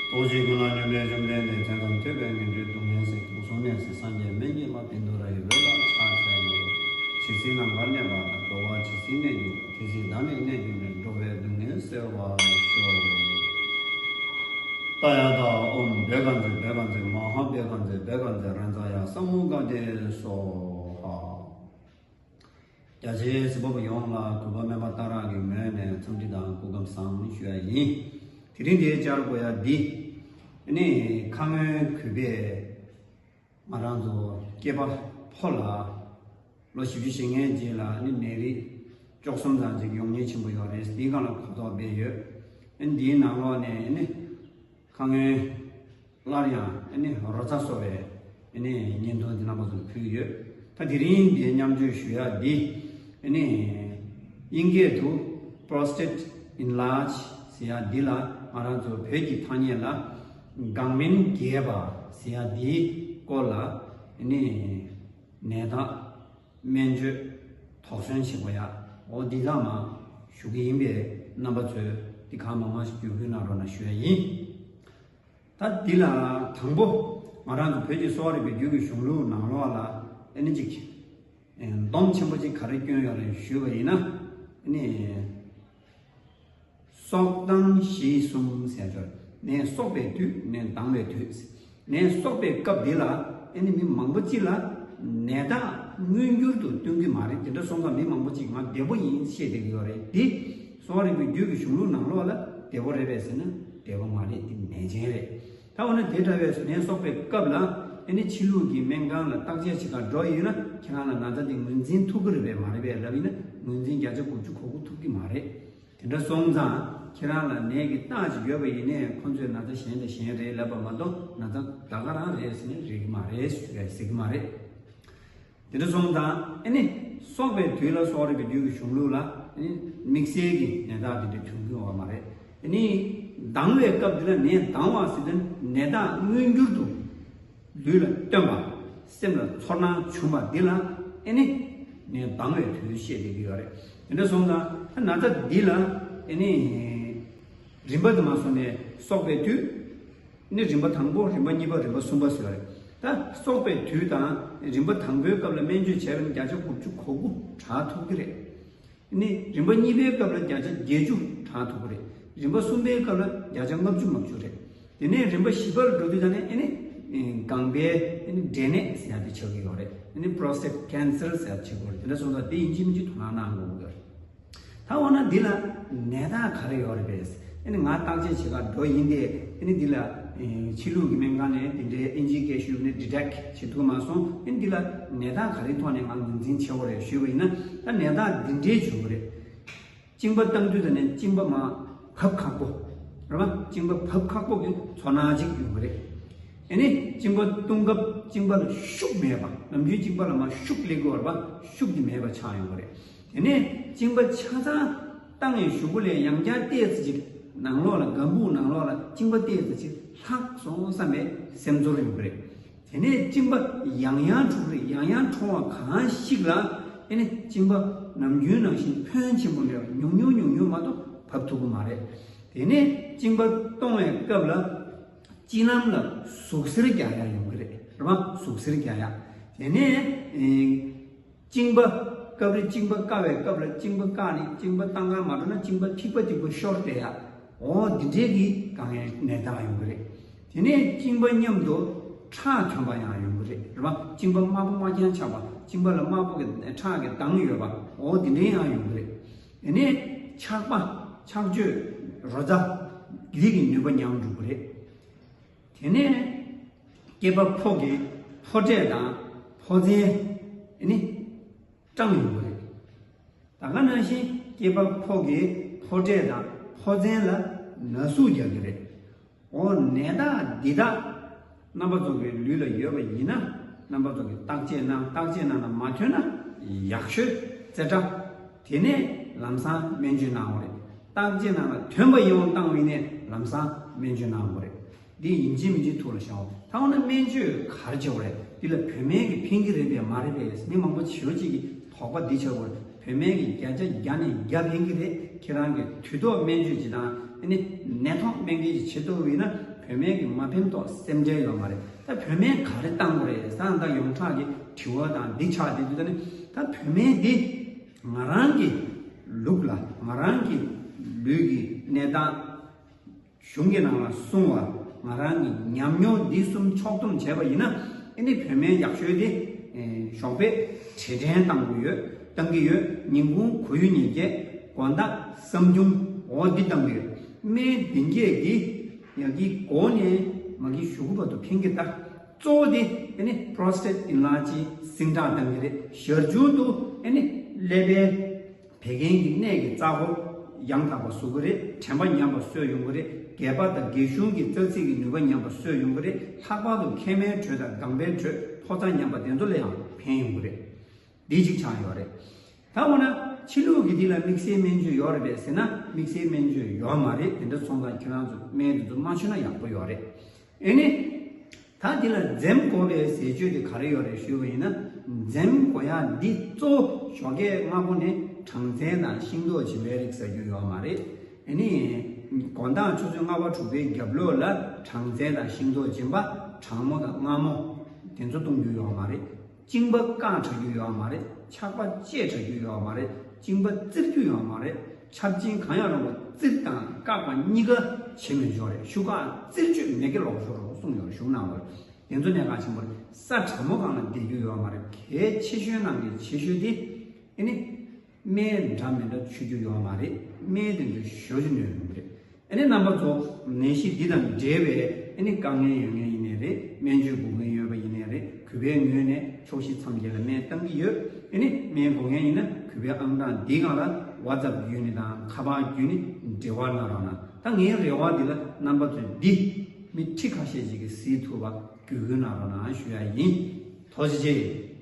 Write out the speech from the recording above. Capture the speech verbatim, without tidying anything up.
རྡོ་རྗེ་ཀུན་ལ་སྙོམས་པའི་བཅོམ་ལྡན་འདས། དོན་དམ་ཐོས་པས་ངན་འགྲོའི་སྡུག་བསྔལ་སེལ། དུག་གསུམ་ནད་སེལ་སངས་རྒྱས་སྨན་གྱི་བླ། བཻ་ཌཱུརྱ་ཡི་འོད་ལ་ཕྱག་འཚལ་ལོ། ཇི་སྲིད་ནམ་མཁའ་གནས་པ་དང་། འགྲོ་བ་ཇི་སྲིད་གནས་གྱུར་པ། དེ་སྲིད་བདག་ནི་གནས་གྱུར་ནས། འགྲོ་བའི་སྡུག་བསྔལ་སེལ་བར་ཤོག། ཏདྱ་ཐཱ། ཨོཾ་བདེ་ག་ཛི་བདེ་ག་ཛི་མ་ཧཱ་བདེ་ག་ཛི་བདེ་ག་ཛི་རཱ་ཛཱ་ཡ་ས་མུ་ག་དྷེ་སྭཱ་ཧཱ། རྒྱ་ཆེའི་གཟིགས་པ་པོ་ཡོངས་ལ་གུས་པ་སྨན་པ་སྟག་ར་གི་ངོས་ནས་འཚམས་འདྲི་དང་སྐུ་ཁམས་བཟང་ཞུ་ཡ་ཡིན། དེ་རིང་འདིའི་བཅར་དགོས་ཡ་འདི་ནི་ཁ་སྔོན་གུས་པས་ང་རང་ཚོ་སྐྱེས་པ་ཕོ་ལ་ལོ་བཞི་བཅུ་ཞེ་ལྔའི་རྗེས་ལ་ནི་ནད་རིགས་བཅུ་གསུམ་ཙམ་ཅིག་ཡོང་ཉེན་ཆེན་པོ་ཡོད་རེད། འདིའི་སྒང་ལ་གོ་རྟོགས་སྤེལ་ཡོད། འདིའི་ནང་ལོགས་ནས་ནི་ཁ་སྔོན་སླར་ཡང་ཨ་ནི་རོ་ཙ་གསོ་བའི་ཨ་ནི་བརྙན་ཐུང་འདི་རྣམ་པ་ཚོར་ཕུལ་ཡོད། ད་དེ་རིང་འདིའི་མཉམ་སྤྱོད་ཞུ་ཡག་འདི་ཨ་ནི་དབྱིན་སྐད་དུ་prostate enlarge ཟེར་ཡག་འདི་ལ་ང་རང་ཚོ་བོད་ཀྱི་ཐ་སྙད་ལ་ལྒང་སྨན་རྒྱས་པ་ཟེར་ཡག་འདིའི་སྐོར་ལ་ཨ་ནི་ནད་བརྟག་སྨན་བཅོས་དོགས་ཟོན་བྱེད་དགོས་ཡག་འོ་འདི་དག་མ་ཞུ་གི་ཡིན་པས། རྣམ་པ་ཚོས་འདི་གང་མང་མང་ཞིག་བརྒྱུད་སྐུལ་གནང་རོགས་གནང་ཞུ་ཡག་ཡིན། ད་འདི་ལ་དང་པོ་ང་རང་ཚོ་བོད་ཀྱི་གསོ་བ་རིག་པའི་རྒྱུད་ཀྱི་གཞུང་ལུགས་ནང་ལོགས་ལ་ཨ་ནི་ཅིག་སྡོམ་ཆེན་པོ་ཅིག་ག་རེ་བསྐྱོན་ཡོད་རེད་ཞུས་པ་ཡིན་ན། ཨ་ནི་སྲོག་དང་ཞི་གསུམ་ཟེར་ཡག་ནད་གསོག་པའི་དུས། ནད་ལྡང་བའི་དུས། ནད་གསོག་པའི་སྐབས་འདི་ལ་ཨ་ནི་མི་མང་པོ་ཅིག་ལ་ནད་རྟགས་མངོན་གྱུར་དུ་སྟོན་གྱི་མ་རེད། དེ་འདྲ་སོང་ཙང་མི་མང་པོ་ཅིག་ང་བདེ་པོ་ཡིན་བཤད་བསྡད་ཀྱི་ཡོད་རེད། འདི་གསོ་བ་རིག་པའི་རྒྱུད་ཀྱི་གཞུང་ལུགས་ནང་ལོགས་ལ་བདེ་པོ་རེད་པས་ཟེར་ན་བདེ་པོ་མ་རེད། འདི་ནད་ཅན་རེད། ད་འོ་ན་དེ་འདྲ་བའི་ནད་གསོག་པའི་སྐབས་ལ་ཨ་ནི་ཕྱི་ལུགས་ཀྱི་སྨན་ཁང་ལ་བརྟག་དཔྱད་བྱེད་གར་འགྲོ་ཡིན་ན་ཁྱེད་རང་ལ་ན་ཚ་འདི་ངོས་འཛིན་ཐུབ་ཀྱི་རེད་པས་མ་རེད་པས་ལབ་ཡིན་ན་ངོས་འཛིན་བརྒྱ་ཆ་དགུ་བཅུ་གོ་དགུ་ཐུབ་ཀྱི་མ་རེད། དེ་འདྲ་སོང་ཙང་ཁྱེད་རང་ལ་ནད་ཀྱི་རྟགས་ཅིག་ཡོད་པ་ཡིན་ནའི་ཁོ་ཚོས་ན་ཚ་གཞན་དང་གཞན་རེད་ལབ་པ་མ་གཏོགས་ན་ཚ་ད་ག་རང་རེད་ཟེར་ནས་རེད་ཀྱི་མ་རེད་ཞུ་ཡ་ཟེར་གྱི་མ་རེད། དེ་འདྲ་སོང་ཙང་ཨ་ནི་གསོག་པའི་དུས་ལ་གསོ་བ་རིག་པའི་རྒྱུད་ཀྱི་གཞུང་ལུགས་ལ་ཨ་ནི་དམིགས་བསལ་གྱི་ནད་རྟགས་དེ་འདྲ་འབྱུང་གི་ཡོད་པ་མ་རེད། ཨ་ནི་ལྡང་བའི་སྐབས་འདི་ལ་ནད་ལྡང་བ་ཟེར་དུས་ནད་རྟགས་མངོན་གྱུར་དུ་ལུས་ལ་སྟོན་པ། སེམས་ལ་ཚོར་སྣང་བྱུང་བ་འདི་ལ་ཨ་ནི་ནད་ལྡང་བའི་དུས་བཤད་བསྡད་ཀྱི་ཡོད་རེད། དེ་འདྲ་སོང་ཙང་ད་ན་ཚ་འདི་ལ་ཨ་ནི་རིམ་པ་དུ་མ་སོང་ནས་གསོག་པའི་དུས། ནི་རིམ་པ་དང་པོ། རིམ་པ་གཉིས་པ། རིམ་པ་གསུམ་པ་ཟེར་བ་རེད། ད་གསོག་པའི་དུས་དང་རིམ་པ་དང་པོའི་སྐབས་ལ་སྨན་བཅོས་བྱས་པ་ཡིན་ན་བརྒྱ་ཆ་དགུ་བཅུ་གོ་དགུ་དྲག་ཐུབ་ཀྱི་རེད། ནི་རིམ་པ་གཉིས་པའི་སྐབས་ལ་བརྒྱ་ཆ་བརྒྱད་ཅུ་དྲག་ཐུབ་ཀྱི་རེད། རིམ་པ་གསུམ་པའི་སྐབས་ལ་བརྒྱ་ཆ་ལྔ་བཅུ་ང་བཅུ་རེད། དེ་ནས་རིམ་པ་བཞི་པར་འགྲོ་དུས་ད་ནི་ཨེ་ནི་ལྒང་པའི་ཨེ་ནི་འབྲས་ནད་ཟེར་ཡ་དེ་ཆགས་ཀྱི་ཡོད་རེད། ཨེ་ནི་prostate cancer ཟེར་ཡ་ཆགས་ཀྱི་ཡོད་རེད། དེ་འདྲ་སོང་ཙང་དེ་ཡིན་གཅིག་མིན་གཅིག་དོ་སྣང་གནང་དགོས་ཀྱི་ཡོད་རེད། ད་འོ་ན་འདི་ལ་ནད་རྟགས་ག་རེ་ཡོད་རེད་པས། ཨ་ནི་ང་བརྟག་དཔྱད་བྱེད་གར་འགྲོ་ཡིན་ཏེ། ཨ་ནི་འདི་ལ་ཨེ་ཕྱི་ལུགས་ཀྱི་སྨན་ཁང་ནས་འདི་འདྲའི་ཨིན་ཇིའི་སྐད་ཞུས་ནས་detect བྱེད་ཐུབ་མ་སོང་། ཨ་ནི་འདི་ལ་ནད་རྟགས་ག་རེའི་ཐོག་ནས་ང་ངོས་འཛིན་བྱེད་དགོས་རེད་ཞུས་པ་ཡིན་ན། ད་ནད་རྟགས་འདི་འདྲའི་བྱུང་གི་རེད། གཅིན་པ་བཏང་དུས་ད་ནས་གཅིན་པ་མར་བབས་ཁག་པོ་རེད་པ། གཅིན་པ་བབས་ཁག་པོ་གི་ཚོར་སྣང་ཅིག་ཡོང་གི་རེད། ཨ་ནི་གཅིན་པ་བཏུང་སྐབས་གཅིན་པ་ལ་ཤུགས་མེད་པ། ནམ་རྒྱུན་གཅིན་པ་ལ་མར་ཤུགས་སླེབས་ཀྱི་ཡོད་རེད་པ། ཤུགས་དེ་མེད་པ་ཆགས་ཡོང་གི་རེད། དེ་ནས་གཅིན་པ་ཆ་ཚང་བཏང་བའི་གཞུག་གུ་ལ་ཡང་བསྐྱར་ཏོག་ཙམ་ཅིག་ནང་ལོགས་ལ་སྒམ་པོ་ནང་ལོགས་ལ་གཅིན་པ་ཏོག་ཙམ་ཅིག་ལྷག་སོང་བསམ་པའི་སེམས་ཚོར་ཡོང་གི་རེད། དེ་ནས་གཅིན་པ་ཡང་ཡང་འཁྲུག་རེད། ཡང་ཡང་འཁྲུག་པ་གང་ཞིག་ལ་ཨ་ནི་གཅིན་པ་ནམ་རྒྱུན་ནང་བཞིན་ཕོན་ཆེན་པོ་མེད་པ་ཉུང་ཉུང་ཉུང་ཉུང་མ་གཏོགས་བབས་ཐུབ་ཀྱི་མ་རེད། དེ་ནས་གཅིན་པ་གཏོང་བའི་སྐབས་ལ་དཀྱིལ་ལམ་ལ་ཟུག་གཟེར་རྒྱག་ཡག་ཡོང་གི་རེད། རེད་པ། ཟུག་གཟེར་རྒྱག་ཡག་དེ་ནས་ཨེ། གཅིན་པ། སྐབས་རེ་གཅིན་པ་བཀག་པའི་སྐབས་ལ་གཅིན་པ་བཀག་ནས་གཅིན་པ་བཏང་ག་མ་འགྲོ་ན་གཅིན་པ་ཐིགས་པ་ཐིགས་པ་ཤོར་བསྡད་ཡག་འོ་འདི་འདྲའི་གི་དཀའ་ངལ་ནད་རྟགས་ཡོང་གི་རེད། དེ་ནས་གཅིན་པ་མཉམ་དུ་ཁྲག་ཐོན་པ་ཡང་ཡོང་གི་རེད། རེད་པ། གཅིན་པ་དམར་པོ་དམར་རྐྱང་ཆགས་པ། གཅིན་པ་ལ་དམར་པོ་གི་ཁྲག་གི་མདངས་ཡོད་པ། འོ་འདི་འདྲའི་ཡང་ཡོང་གི་རེད། དེ་ནས་ཆགས་པ། ཆགས་བཅོས། རོ་ཙ། འདི་གི་ནུས་པ་ཉམས་འགྲོ་གི་རེད། དེ་ནས་སྐྱེས་པ་ཕོ་གི་ཕོ་འབྲས་དང་ཕོ་མཚན་ནི་སྐྲངས་ཡོང་གི་རེད། ད་ག་ནང་བཞིན་སྐྱེས་པ་ཕོ་གི་ཕོ་འབྲས་དང་ཕོ་མཚན་ལ་ན་ཟུག་རྒྱག་གི་རེད། འོ་ནད་རྟགས་འདི་དག་རྣམ་པ་ཚོ་གི་ལུས་ལ་ཡོད་པ་ཡིན་ན་རྣམ་པ་ཚོ་གི་བརྟག་དཔྱད་གནང་། བརྟག་དཔྱད་གནང་ན་མ་ཐོན་ན་ཡག་ཤོས་རྩེ་གྲ། དེ་ནས་ལམ་སང་སྨན་བཅོས་གནང་དགོས་རེད། བརྟག་དཔྱད་གནང་ན་ཐོན་པ་ཡིན་འོང་བཏང་བ་ཡིན་ནས་ལམ་སང་སྨན་བཅོས་གནང་དགོས་རེད། འདི་ཡིན་གཅིག་མིན་གཅིག་ཐུགས་ལ་བཞག་འོང་། ད་འོ་ན་སྨན་བཅོས་ག་རེ་བྱེད་དགོས་རེད། འདི་ལ་བོད་སྨན་གྱིས་ཕན་གྱི་རེད་པས་མ་རེད་པས། མི་མང་པོ་ཞེ་པོ་ཅིག་གིས་དོགས་པ་འདི་བྱེད་དགོས་རེད། བོད་སྨན་གྱིས་བརྒྱ་ཆ་བརྒྱ་ནས་བརྒྱ་ཕན་གྱི་རེད། ཁྱེད་རང་གིས་དུས་ཐོག་སྨན་བཅོས་ཅིག་དང་ཨ་ནི་ནད་ཐོག་སྨན་བཅོས་ཅིག་བྱེད་ཐུབ་པ་ཡིན་ན་ བོད་སྨན་གྱིས་མ་ཕན་ཐོགས་སེམས་ཁྲལ་ཡོད་མ་རེད། ད་བོད་སྨན་ག་རེ་བཏང་དགོས་རེད་ཟེར་ན། ད་ཡོངས་གྲགས་ཀྱི་དྲི་བ་དང་འདི་ཆགས་བསྡད་དུས། ད་ནི་ད་བོད་སྨན་འདི་ང་རང་གི་ལུགས་ལ། ང་རང་གི་ལུས་ཀྱི་གནས་སྟངས། གཞུང་གི་ནང་ལ་གསུངས་པ། ང་རང་གི་ཉམས་མྱོང་འདི་གསུམ་ཕྱོགས་བསྡོམས་བྱས་པ་ཡིན་ན། ཨེ་ནི་བོད་སྨན་ཡག་ཤོས་དེ་ཞོགས་པའི་དྲོ་ཐུན་བཏང་གི་ཡོད། བཏང་གི་ཡོད། ཉིན་གུང་གོ་ཡུ་ཉིས་བརྒྱད། དགོང་དག་སྲབ་འཇུམ། འོ་འདི་བཏང་གི་ཡོད། སྨན་བདུན་བརྒྱད་འདི་ཡ་གི་འགོ་ནས་མ་གི་གཞུག་གུ་བར་དུ་ཕན་གི། ད་གཙོ་བོ་དེ་ཨེ་ནི་པྲོ་སི་ཊེཊ་ཨེ་ལར་ཇི་ཟིང་དྲག་བཏང་གི་རེད། ཞར་རྒྱུན་དུ་ཨེ་ནི་ཀླད་པའི་བད་ཀན་གྱི་ནད་ཀྱི་རྩ་འཁོར་ཡང་དག་པ་བཟོ་གི་རེད། དྲན་པ་ཉམས་པ་གསོ་ཡོང་གི་རེད། སྒལ་པ་དང་སྒལ་གཞུང་གི་རྩ་ཚིགས་ཀྱི་ནུས་པ་ཉམས་པ་གསོ་ཡོང་གི་རེད། ལྷག་པར་དུ་མཁལ་མའི་དྲོད་དང་ལྒང་པའི་དྲོད། ཕོ་རྩ་ཉམས་པ་དེ་ཚོ་ལ་ཡང་ཕན་ཡོང་གི་རེད། འདི་གཅིག་ཆགས་ཡོད་རེད། ད་འོ་ན་ཕྱི་ལུགས་ཀྱི་འདི་ལ་དམིགས་བསལ་སྨན་བཅོས་ཡོད་རེད་པས་ཟེར་ན། དམིགས་བསལ་སྨན་བཅོས་ཡོད་མ་རེད། དེ་འདྲ་སོང་ཙང་ཁྱེད་རང་ཚོ་སྨན་དེ་ཚོ་མ་མཆོད་ན་ཡག་པོ་ཡོད་རེད། ཨེ་ནི། ད་འདི་ལ་འཛེམ་དགོས་པའི་ཟས་སྤྱོད་དེ་ག་རེ་ཡོད་རེད་ཞུས་པ་ཡིན་ན། འཛེམ་དགོས་ཡ་འདི་གཙོ་བོ་ཞོགས་ཀས་སྔ་པོ་ནས་སྦྲང་ཚན་དང་ཤིང་ཏོག་སྦྱིན་པའི་རིགས་ཟ་རྒྱུ་ཡོད་མ་རེད། ཨེ་ནི། དགོང་དག་ཆུ་ཚོད་ལྔ་པ་དྲུག་པའི་རྒྱབ་ལོགས་ལ་སྦྲང་ཚན་དང་ཤིང་ཏོག་སྦྱིན་པ། གྲང་མོ་དང་མངར་མོ་དེ་ཚོ་བཏུང་རྒྱུ་ཡོད་མ་རེད། གཅིན་པ་བཀག་དྲག་རྒྱུ་ཡོད་མ་རེད། ཆག་པ་བཅད་དྲག་རྒྱུ་ཡོད་མ་རེད། གཅིན་པ་བཙིར་རྒྱུ་ཡོད་མ་རེད། ཆབ་གཅིན་གང་ཡང་རུང་བ་བཙིར་དང་བཀག་པ་གཉིས་ཀ་བྱེད་མི་ཆོག་རེད། ཤུ་ག་བཙིར་བཅོས་མེད་ཀྱི་ལོག་ཤོག་རོགས་གསུངས་ཡོད་རེད། གཞུང་ནང་ལ། དེ་ཚོ་གནད་འགག་ཆེན་པོ་རེད། ས་གྲང་མོ་སྒང་ལ་བསྡད་རྒྱུ་ཡོད་མ་རེད། གལ་ཆེ་ཤོས་ནང་གི་ཆེ་ཤོས་དེ་ཨེ་ནི། སྨན་འདྲ་མི་འདྲ་མཆོད་རྒྱུ་ཡོད་མ་རེད། སྨན་དེ་ཚོ་ཞོ་ཅིག་ཉོས་ཡོང་གི་རེད། ཨ་ནི་རྣམ་པ་ཚོ་ནད་གཞི་འདི་དང་འབྲེལ་བའི་ཨ་ནི་དཀའ་ངལ་ཡོད་མཁན་ཡིན་ནའི་རེད། སྨན་བཅོས་དགོས་མཁན་ཡོད་པ་ཡིན་ནའི་རེད། གུས་པའི་ངོས་ནས་ཕྱོགས་བཞི་མཚམས་བརྒྱད་ལ་སྨན་བཏང་གི་ཡོད། ཨ་ནི་སྨན་དགོས་མཁན་ཡིན་ན་གུས་པའི་ཨང་གྲངས་འདིའི་སྒང་ལ་ཝ་ཊི་སེབ་བརྒྱུད་ནས་དང་ཁ་པར་བརྒྱུད་ནས་འབྲེལ་བ་གནང་རོགས་གནང་། ད་ངའི་རེ་བ་འདི་ལ་རྣམ་པ་ཚོས་འདི་མི་ཁྲི་ཁ་ཤས་ཅིག་གིས་གཟིགས་ཐུབ་པ་བརྒྱུད་སྐུལ་གནང་རོགས་གནང་ཞུ་ཡ་ཡིན། ཐུགས་རྗེ་ཆེ།